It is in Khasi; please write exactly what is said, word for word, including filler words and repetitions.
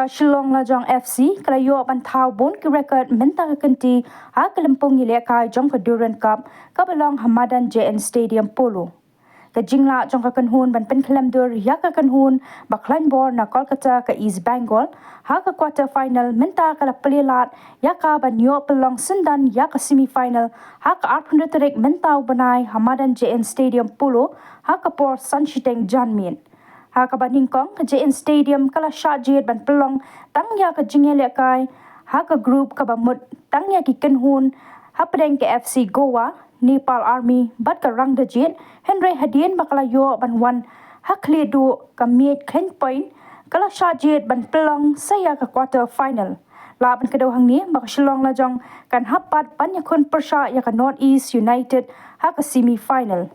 Shillong Lajong F C ka la ïoh ban thaw bun ki record mynta ka kynti ha ka lympung ïalehkai jong ka Durand Cup kaba long ha madan J N Stadium Polo. Ka jinglah jong ka kynhun ban pynkhlem dur ïa ka kynhun ba khlaiñ bor na Kolkata ka East Bengal ha ka quarter final mynta ka la plie lad ïa ka ban ïoh pynlong syndon ïa ka semi final ha ka arphew tarik mynta u bnai ha madan J N Stadium Polo ha ka por san shiteng janmiet. Ha kaba nyngkong ka J N Stadium ka la shah jied ban pynlong tang ïa ka jingïalehkai ha ka group kaba mut tang ïa ki kynhun hapdeng ka F C Goa, Nepal Army bad ka Rangdajied, hynrei hadien ba ka la ïoh ban wan ha khlieh duh ka miej khlaiñ point ka la shah jied ban pynlong sa ïa ka quarter final. Lah ban kdew hangne ba ka Shillong Lajong kan hap pat ban ïakhun pyrshah ïa ka North East United ha ka semi final.